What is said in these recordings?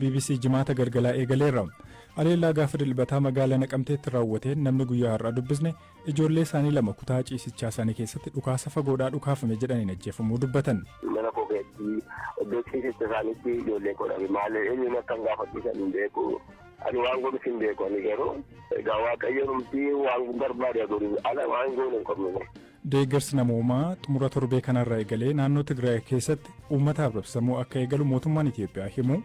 BBC Jimaata galgalaa eegaleerra. Haleellaa gaafa Dilbataa magaalaa Naqamteetti raawwateen namni guyyaa har'aa dubbisne ijoollee isaanii lama kutaa ciisichaa isaanii keessatti dhukaasa fagoodhaa dhukaafame jedhaniin ajjeefamuu dubbatan. Mana koo keessatti iddoo ciisicha isaaniitti ijoollee koo dhabe, maal eenyuun akka hin gaafadhu hin beeku. Ani waan godhus hin beeku. Ani garuu egaa Waaqayyo numti waan barbaade godhu, ala waan goonu hin qabnu. Deeggarsi namoomaa xumura torbee kanarraa eegalee naannoo Tigraay keessatti uummataaf raabsamuu akka eegalu mootummaan Itiyoophiyaa himu.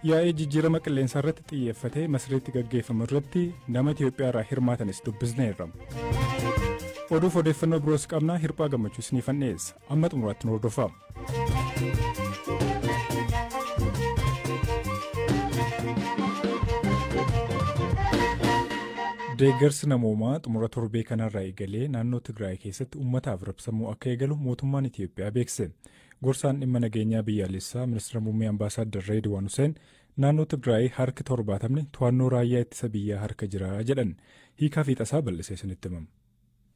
Yaa'ii jijjiirama qilleensaa irratti xiyyeeffatee Masriitti gaggeeffamu irratti nama Itiyoophiyaa irraa hirmaatanis dubbisneerra. Oduuf odeeffannoo biroos qabna. Hirphaa Gammachuu isiniifan dhiyeessa. Amma xumuraatti nu hordofaa. Deeggarsi namoomaa xumura torbee kanarraa eegalee naannoo Tigraay keessatti uummataaf raabsamuu akka eegalu mootummaan Itiyoophiyaa beeksise. Gorsaan dhimma nageenyaa biyyaalessaa ministeera muummee Ambaasaadder Reedwaan Hussein naannoo Tigraay harki 70n to'annoo raayyaa ittisa biyyaa harka jira jedhan. Hiikaa fiixasaa bal'isee isinitti himama.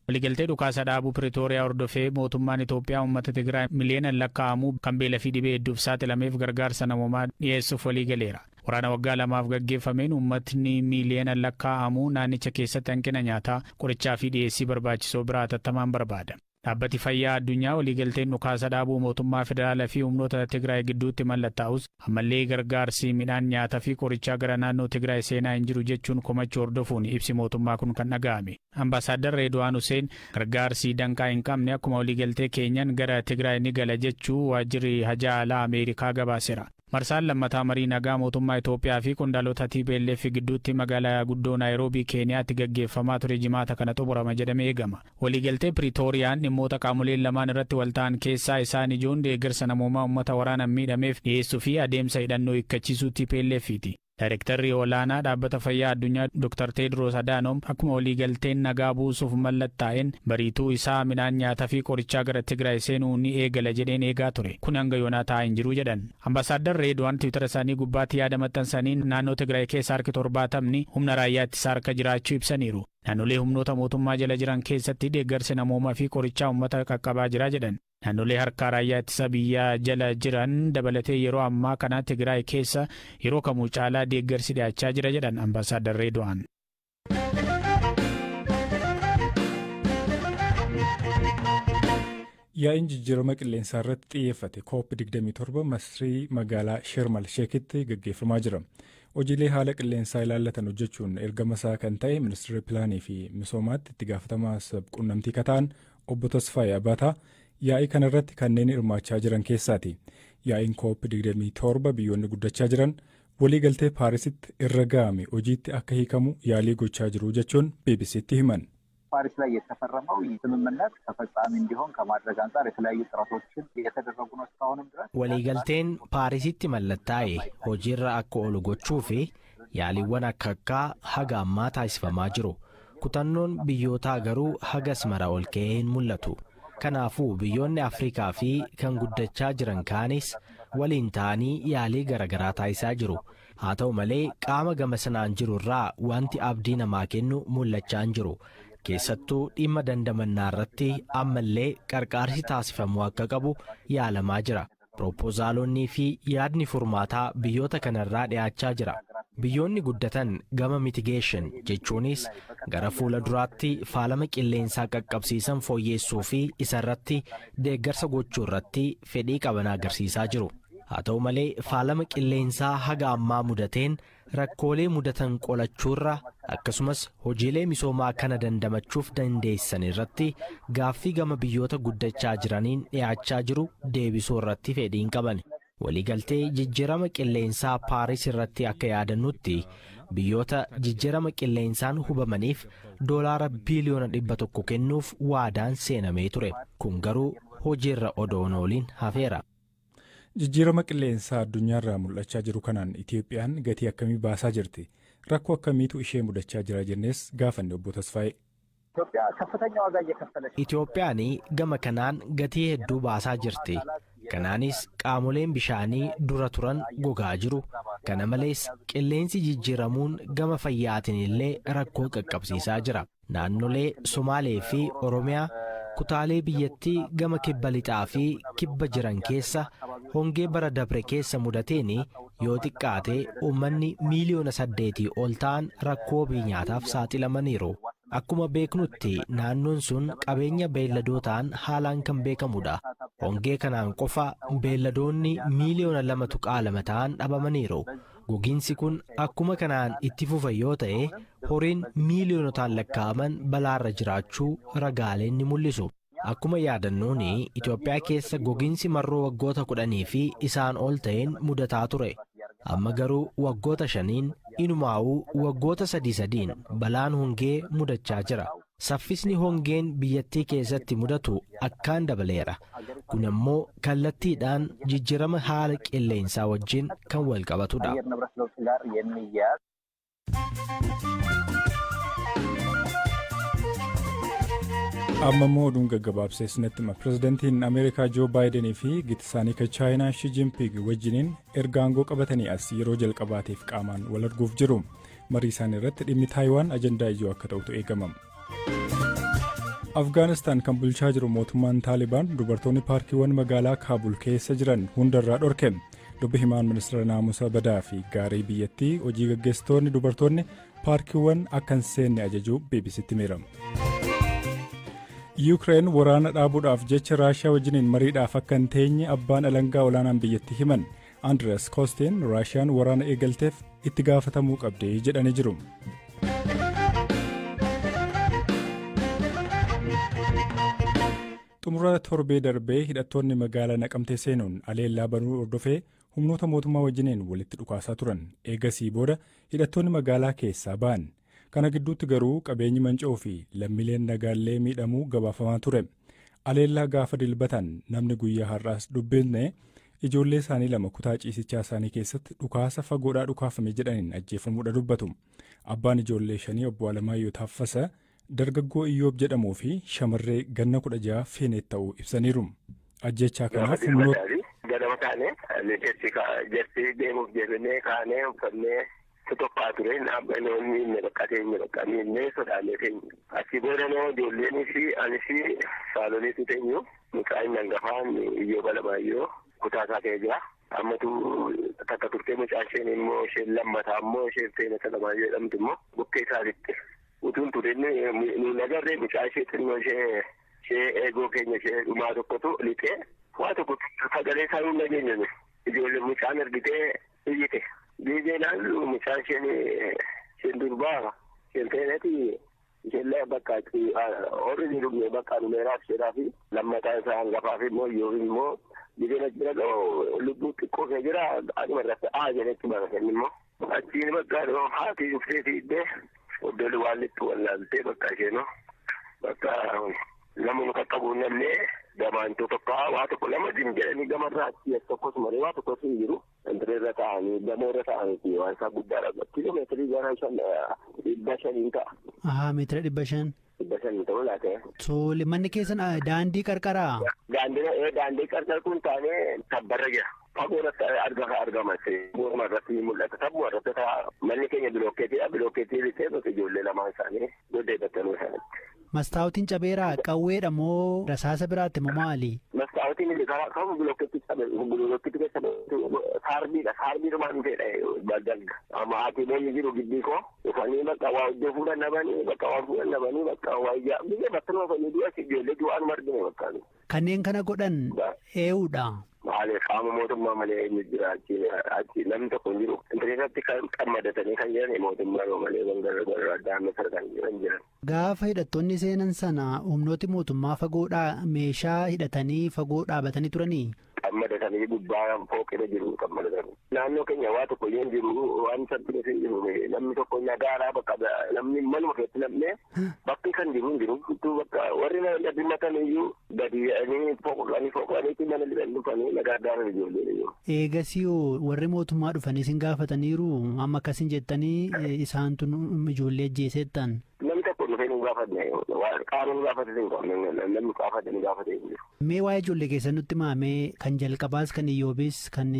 Waliigaltee dhukaasa dhaabuu Piretooriyaa hordofee mootummaan Itoophiyaa uummata Tigraay miliyoonaan lakkaa'amu kan beela fi dhibee hedduuf saaxilameef gargaarsa namoomaa dhiyeessuuf waliigaleera. Waraana waggaa 2f gaggeeffameen uummatni miiliyoonaan lakkaa'amu naannicha keessatti hanqina nyaataa, qorichaa fi dhiyeessii barbaachisoo biraa hatattamaan barbaada. Dhaabbati Fayyaa Addunyaa waliigalteen dhukaasa dhaabuu mootummaa federaalaa fi humnoota Tigraay gidduutti mallattaa'us ammallee gargaarsi midhaan nyaataa fi qorichaa gara naannoo Tigraay seenaa hin jiru jechuun komachuu hordofuun ibsi mootummaa kun kan dhaga'ame. Ambaasaadar Reedwaan Hussein gargaarsi danqaa hin qabne akkuma waliigaltee keenyan gara Tigraay ni gala jechuu waajjirri hajaa alaa Ameerikaa gabaaseera. Marsaan lammataa marii nagaa mootummaa Itoophiyaa fi qondaalota TPLF gidduutti magaalaa guddoo Naayiroobii Keeniyaatti gaggeeffamaa ture Jimaata kana xumurama jedhamee eegama. Waliigaltee Piriitooriyaan dhimmoota qaamoleen lamaan irratti wal ta'an keessaa isaan ijoon deeggarsa namoomaa uummata waraanaan miidhameef dhiyeessuu fi adeemsa hidhannoo hiikkachiisuu TPLF'ti. Daayirektarri olaanaa Dhaabbata Fayyaa Addunyaa Dr. Teedroos Adaanoom akkuma waliigalteen nagaa buusuuf mallattaa'een bariituu isaa midhaan nyaataa fi qorichaa gara Tigraay seenuu ni eegala jedheen eegaa ture. Kun hanga yoonaa taa'aa hin jiru jedhan. Ambaasaadar Reedwaan Tiwutara isaanii gubbaatti yaada maxxansaniin naannoo Tigraay keessa harki 70n humna raayyaa ittisaa harka jiraachuu ibsaniiru. Naannolee humnoota mootummaa jala jiran keessatti deeggarsi namoomaa fi qorichaa uummata qaqqabaa jira jedhan. Naannolee harkaa raayyaa ittisa biyyaa jala jiran dabalatee yeroo ammaa kana Tigraay keessa yeroo kamuu caalaa deeggarsi dhiyaachaa jira jedhan Ambaasaadar Reedwaan. Yaa'iin jijjiirama qilleensaa irratti xiyyeeffate COP 27 Masrii magaalaa Shermal Sheekitti gaggeeffamaa jira. Hojiilee haala qilleensaa ilaallatan hojjechuun ergama isaa kan ta'e ministeerri pilaanii fi misoomaatti itti gaafatamaa sab-quunnamtii kataan obbo Tasfaayee Abaataa yaa'ii kanarratti kanneen hirmaachaa jiran keessaati. Yaa'iin COP 27 biyyoonni guddachaa jiran waliigaltee Paarisitti irra ga'ame hojiitti akka hiikamu yaalii gochaa jiru jechuun BBCtti himan. ፓሪስ ላይ የተፈረመው ስምምነት ተፈጻሚ እንዲሆን ከማድረግ አንጻር የተለያዩ ጥረቶችን እየተደረጉ ነው እስካሁንም ድረስ። Waliigalteen Paarisitti mallattaa'e hojiirra akka oolu gochuu fi yaaliiwwan akka akkaa haga ammaa taasifamaa jiru. Kutannoon biyyootaa garuu hagas mara ol ka'ee hin mul'atu. Kanaafuu biyyoonni Afrikaa fi kan guddachaa jiran kaanis waliin ta'anii yaalii garaagaraa taasisaa jiru. Haa ta'u malee, qaama gama sanaan jiru irraa wanti abdii namaa kennu mul'achaa hin jiru. Keessattuu dhimma dandamannaa irratti ammallee qarqaarsi taasifamuu akka qabu yaalamaa jira. Pirooppozaalonnii fi yaadni furmaataa biyyoota kanarraa dhiyaachaa jira. Biyyoonni guddatan gama mitigation jechuunis gara fuula duraatti faalama qilleensaa qaqqabsiisan fooyyeessuu fi isarratti deeggarsa gochuu irratti fedhii qaban agarsiisaa jiru. Haa ta'u malee, faalama qilleensaa haga ammaa mudateen rakkoolee mudatan qolachuurra, akkasumas hojiilee misoomaa kana dandamachuuf dandeessan irratti gaaffii gama biyyoota guddachaa jiraniin dhiyaachaa jiru deebisuu irratti fedhii hin qaban. Waliigaltee jijjiirama qilleensaa Paaris irratti akka yaadannutti biyyoota jijjiirama qilleensaan hubamaniif doolaara biiliyoona 100 kennuuf waadaan seenamee ture. Kun garuu hojiirra odoo hin ooliin hafeera. Jijjiirama qilleensaa addunyaarraa mul'achaa jiru kanaan Itoophiyaan gatii akkamii baasaa jirti? Rakkoo akkamiitu ishee mudachaa jira jennees gaafanne obbo Tasfaayee. ኢትዮጵያ ከፍተኛ ዋጋ እየከፈለች Itoophiyaan gama kanaan gatii hedduu baasaa jirti. Kanaanis qaamoleen bishaanii dura turan gogaa jiru. Kana malees, qilleensi jijjiiramuun gama fayyaatiin illee rakkoo qaqqabsiisaa jira. Naannolee Somaalee fi Oromiyaa, kutaalee biyyattii gama kibba lixaa fi kibba jiran keessa Hongee bara dabre keessa mudateen yoo xiqqaate uummanni miiliyoona 8 ol ta'an rakkoo wabii nyaataaf saaxilamaniiru. Akkuma beeknutti naannoon sun qabeenya beelladootaan haalaan kan beekamudha. Hongee kanaan qofa beelladoonni miiliyoona 2.2 ta'an dhabamaniiru. Gogiinsi kun akkuma kanaan itti fufa yoo ta'e, horiin miiliyoonotaan lakkaa'aman balaarra jiraachuu ragaaleen ni mul'isu. Akkuma yaadannoon, Itoophiyaa keessa gogiinsi marroo waggoota 10 fi isaan ol ta'een mudataa ture. Amma garuu waggoota 5n, inumaa'uu waggoota sadii sadiin balaan hongee mudachaa jira. Saffisni hongeen biyyattii keessatti mudatu akkaan dabaleera. Kun ammoo kallattiidhaan jijjiirama haala qilleensaa wajjin kan wal qabatudha. አየር ንብረት ለውጥ ጋር የሚያያዝ Amma immoo oduun gaggabaabsee isinitti hima. Pirezidantiin Ameerikaa Joo Baayidenii fi gita isaanii kan Chaayinaa Shi Jinping wajjiniin erga aangoo qabatanii as yeroo jalqabaatiif qaamaan wal arguuf jiru. Marii isaanii irratti dhimmi Taayiwaan ajandaa ijoo akka ta'utu eegama. Afgaanistaan kan bulchaa jiru mootummaan Taalibaan dubartoonni paarkiiwwan magaalaa Kaabul keessa jiran hundarraa dhorke. Dubbi himaan ministeera naamusa badaa fi gaarii biyyattii hojii gaggeessitoonni dubartoonni paarkiiwwan akka hin seenne ajajuu BBCtti himeera. Yuukireen waraana dhaabuudhaaf jecha Raashiyaa wajjiniin mariidhaaf akka hin teenye abbaan alangaa olaanaan biyyattii himan. Andreas Koosteen Raashiyaan waraana eegalteef itti gaafatamuu qabdi jedhanii jiru. Xumura torbee darbee hidhattoonni magaalaa Naqamtee seenuun aleellaa banuu hordofee humnoota mootummaa wajjiniin walitti dhukaasaa turan. Eegasii booda hidhattoonni magaalaa keessaa ba'an. Kana gidduutti garuu qabeenyi manca'uu fi lammiileen nagaallee miidhamuu gabaafamaa ture. Aleellaa gaafa dilbatan namni guyyaa har'aas dubbisne ijoollee isaanii lama kutaa ciisichaa isaanii keessatti dhukaasa fagoodhaa dhukaafame jedhaniin ajjeefamuudha dubbatu. Abbaan ijoollee shanii obbo Alamaayyoo Taaffasa dargaggoo Iyyoob jedhamuu fi shamarree ganna 16 Feeneet ta'uu ibsaniiru. Ajjechaa kanaaf humnoota Ganama kaanee jersii deemuuf jennee kaanee uffannee qophaa'aa ture. Namoonni inni bakka teenye, bakka miinnee sodaannee teenye. Achi booda noo ijoolleenii fi anis saaloniitu teenyu, mucaan inni hangafaan Iyyoob Alamaayyoo kutaa isaa ta'ee jira. Ammatu takka turtee mucaan isheen immoo, isheen lammataa immoo, isheen Feenet Alamaayyoo jedhamtu immoo bukkee isaatitti. Utuun turinni nu agarree mucaa ishee xinnoo ishee eegoo keenya ishee dhumaa tokkotu lixee waa tokko sagalee isaa nu dhageenye. Ijoollee mucaan argitee iyyite. Giizee ilaallu mucaan isheen durbaa, isheen Feeneti, isheen bakka horri dhumne, bakka numeeraaf isheedhaa fi lammataa isaa hangafaa fi immoo yoo immoo gizeen achi bira ga'u lubbuu xiqqoo kee jira, anuma irratti aa jedhetti baratan immoo. Achiin bakka haati dhuftee fiiddee oddolli waan lixxu wallaaltee, bakka isheenoo bakka nama nu qaqqabu namne gamaantuu tokko waa tokko lama jin jedhanii gamarraa achi as tokkos malee waa tokkos hin jiru. Intireerra taa'anii, gamoorra taa'anii, waan isaa guddaadha. Kiiloomeetirii gara 500 ta'a. Ahaa, meetira 500. 500 ta'uu laata. Tole, manni keessan daandii qarqaraa? Daandii qarqara kun taanee tabbarra jira. Fagoo irratti argama. Morma irratti mul'ata. Tabbuma irratti manni keenya bilookeetiidha. Bilookeetii bitee bakka ijoollee lamaan isaanii goddeeffatanii isaanitti. Mastaawutiin cabeeraa, qawweedha moo rasaasa biraatti moo maali? Mastaawutiin kamu bilookeetti cabe, bilookeetti keessa saarbiidha. Saarbiidhumaan dhufeedha dalga. Amma haatiileen jiru giddii koo dhufanii bakka waa iddoo fuudhan dhabanii, bakka waa fuudhan dhabanii, bakka waa ijaa biyya bakka nama fayyadu as ijoollee du'aan argine bakka. Kanneen kana godhan eenyuudha? Maali, qaama mootummaa malee eenyu jira achi? Namni tokko hin jiru. Intireesatti kan qammadatanii kan jiran mootummaa malee wangarra warra adda addaa kan jiran jiran. Gaafa hidhattoonni seenan sana humnooti mootummaa fagoodhaa meeshaa hidhatanii fagoo dhaabatanii turanii? Qammadatanii gubbaa fooqirra jiru qammadatanii. Naannoo keenya waa tokko iyyuu hin jiru, waan salphina hin jiru, namni tokko nagaadhaa, bakka namni manuma keessatti namne bakki kan jiru hin jiru. Bakka warri dhimmatan iyyuu gadi jedhanii fooqanii fooqaniitti mana lixan dhufanii nagaa gaara ijoolleen iyyuu. Eegasii warri mootummaa dhufanii isin gaafataniiru, amma akkasin jettanii isaantu ijoollee ajjeesettan? Namni tokko dhufee nu gaafanne, qaama nu gaafate hin qabne, namni gaafate nu gaafate hin jiru. Mee waa'ee ijoollee keessan nutti maamee, kan jalqabaas, kan Iyyoobis, kan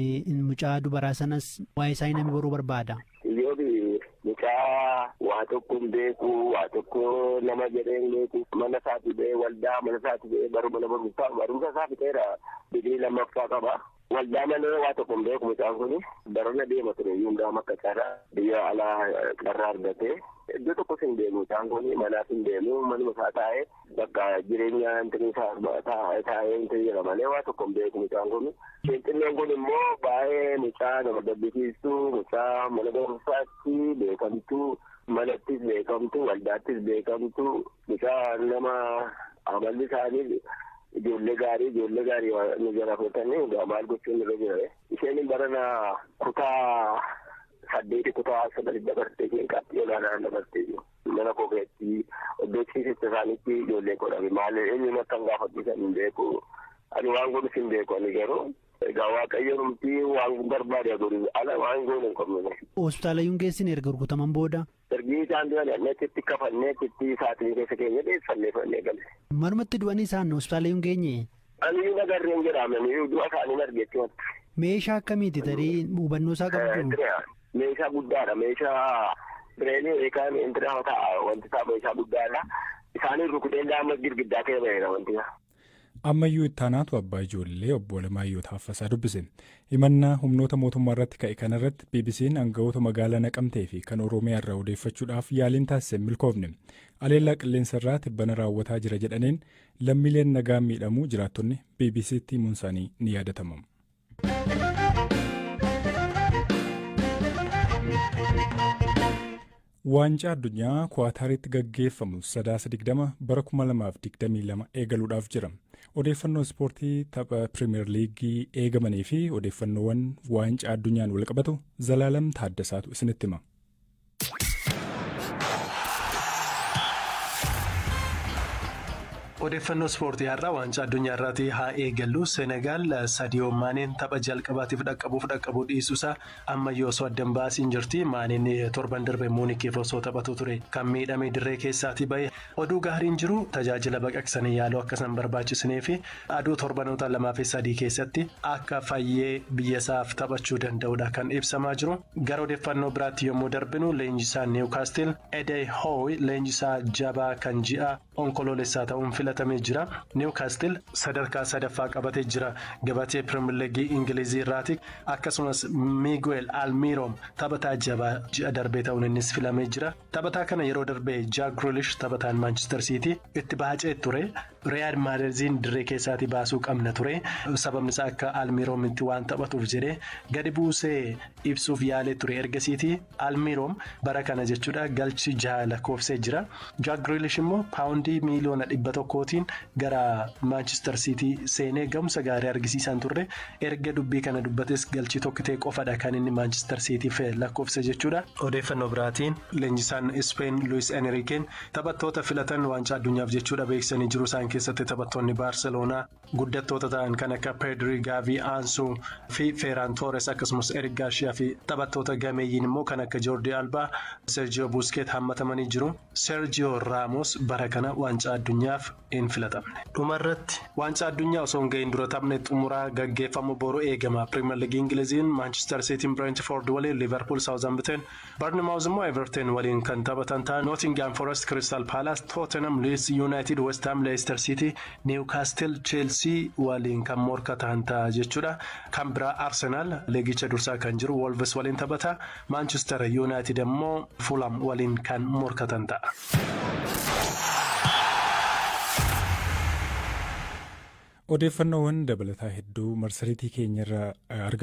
mucaa dubaraa sanas, waa'ee isaanii namni baruu barbaada. Iyyoobi mucaa waa tokko hin beeku, waa tokko nama jedhee hin beeku, mana isaati ba'ee waldaa, mana isaati ba'ee mana barumsaa, barumsa isaa fixeera, digirii lammaffaa qaba. Waldaa malee waa tokko hin beeku mucaan kun barana deema ture iyyuu hundaa akka carraa biyya alaa carraa argatee iddoo tokkos hin deemu mucaan kun manaas hin deemu manuma isaa taa'ee bakka jireenya intini isaa taa'ee intini jira malee waa tokko hin beeku mucaan kun. Finfinneen kun immoo baay'ee mucaa nama gabbisiistuu mucaa mana barumsaatti beekamtuu manattis beekamtuu waldaattis beekamtuu mucaa nama amalli isaanii. Ijoollee gaarii ijoollee gaarii nu jala fuutanii maal gochuun irra jira. Isheen barana kutaa 8 kutaa 9 dabartee isheen qabxii olaanaa dabartee jiru. Mana koo keessatti iddoo ciisicha isaaniitti ijoollee godhame maal eenyuun akka hin gaafadhu hin beeku. Ani waan godhus hin beeku ani garuu egaa waaqayyo numti waan barbaade godhu ala waan goonu hin qabnu. Hospitaala yuun geessine erga rukutaman booda. Ergi isaan du'an achitti kafannee achitti saaxilii keessa keenya dheeffannee fannee galle. Manumatti du'anii isaan hospitaala yuun geenye. Ani hin agarreen jedhame du'a isaanii hin argetti. Meeshaa akkamiiti tarii hubannoo isaa qabdu? Meeshaa guddaadha meeshaa bireenii yookaan intiraa ta'a wanti isaa meeshaa guddaadha. Isaanii rukutee amma girgiddaa ta'e baheera wanti isaa. Ammayyuu ittaanaatu abbaa ijoollee obbo Alamaayyoo Taaffasaa dubbise. Himannaa humnoota mootummaa irratti ka'e kanarratti BBC'n aangawoota magaalaa Naqamtee fi kan Oromiyaa irraa odeeffachuudhaaf yaaliin taasise hin milkoofne. Aleellaa qilleensa irraa tibbana raawwataa jira jedhaniin lammiileen nagaa miidhamuu jiraattonni BBC'tti himuun isaanii ni yaadatama. Waancaa addunyaa Kuwaataaritti gaggeeffamu Sadaasa 20 bara 2022 eegaluudhaaf jira. Odeeffannoo ispoortii tapha Pirimeer Liigii eegamanii fi odeeffannoowwan waancaa addunyaan walqabatu Zalaalam Taaddasaatu isinitti hima. Odeeffannoo ispoortii har'aa waancaa addunyaa irraatii haa eegallu. Senegaal Saadiyoo Maaneen tapha jalqabaatiif dhaqqabuuf dhaqqabuu dhiisuusaa ammayyuu osoo addan baasiin jirti. Maaneen torban darbe Muunikiif osoo taphatu ture kan miidhame dirree keessaatii bahe. Oduu gaariin jiru tajaajila baqaqsanii yaaluu akka isaan barbaachisnee fi aduu torbanoota 2 fi 3 keessatti akka fayyee biyyasaaf taphachuu danda'udha kan ibsamaa jiru. Gara odeeffannoo biraatti yommuu darbinu leenjisaa Niwukaastil Edee Hooy leenjisaa jabaa kan ji'a onkoloolessaa ta'uun filatamee jira. Niwukaastil sadarkaa sadaffaa qabatee jira. Gabatee Pirimeer Liigii Ingilizii irraati. Akkasumas Miguel Almiroon taphataa jabaa ji'a darbee ta'uun innis filamee jira. Taphataa kana yeroo darbee Jack Grealish taphataan Manchester City itti baacee ture. Riyaad Mahrezin dirree keessaatii baasuu qabna ture. Sababni isaa akka Almiroomitti waan taphatuuf jedhee gadi buusee ibsuuf yaalee ture. Ergasiitii Almiroom bara kana jechuudha galchi 6 lakkoofsee jira. Jack Grealish immoo paawundii miiliyoona 100 gara Manchester City seenee gahumsa gaarii argisiisan turre. Erga dubbii kana dubbates galchii tokkitee qofadha kan inni Manchester Cityf lakkoofse jechuudha. Odeeffannoo biraatiin leenjisaan Speen Luis Enriqueen taphattoota filatan waancaa addunyaaf jechuudha beeksisanii jiru. Isaan keessatti taphattoonni Baarseloonaa guddattoota ta'an kan akka Pedri, Gavi, Ansu fi Ferran Torres akkasumas Eric Garcia fi taphattoota gameeyyiin immoo kan akka Jordi Alba, Sergio Busquets hammatamanii jiru. Sergio Ramos bara kana waancaa addunyaaf hin filatamne. Dhumarratti waancaa addunyaa osoo hin gahin dura taphni xumuraa gaggeeffamu boru eegama. Pirimeer Liigii Ingiliziin Manchester Cityin Brentford waliin, Liverpool Southampton, Bournemouth immoo Everton waliin kan taphatan ta'a. Nottingham Forest, Crystal Palace, Tottenham, Leeds United, West Ham, Leicester City, Newcastle, Chelsea waliin kan morkatan ta'a jechuudha. Kan biraa Arsenal liigicha dursaa kan jiru Wolves waliin taphata. Manchester United immoo Fulham waliin kan morkatan ta'a. Odeeffannoowwan dabalataa hedduu marsariitii keenyarraa argachuu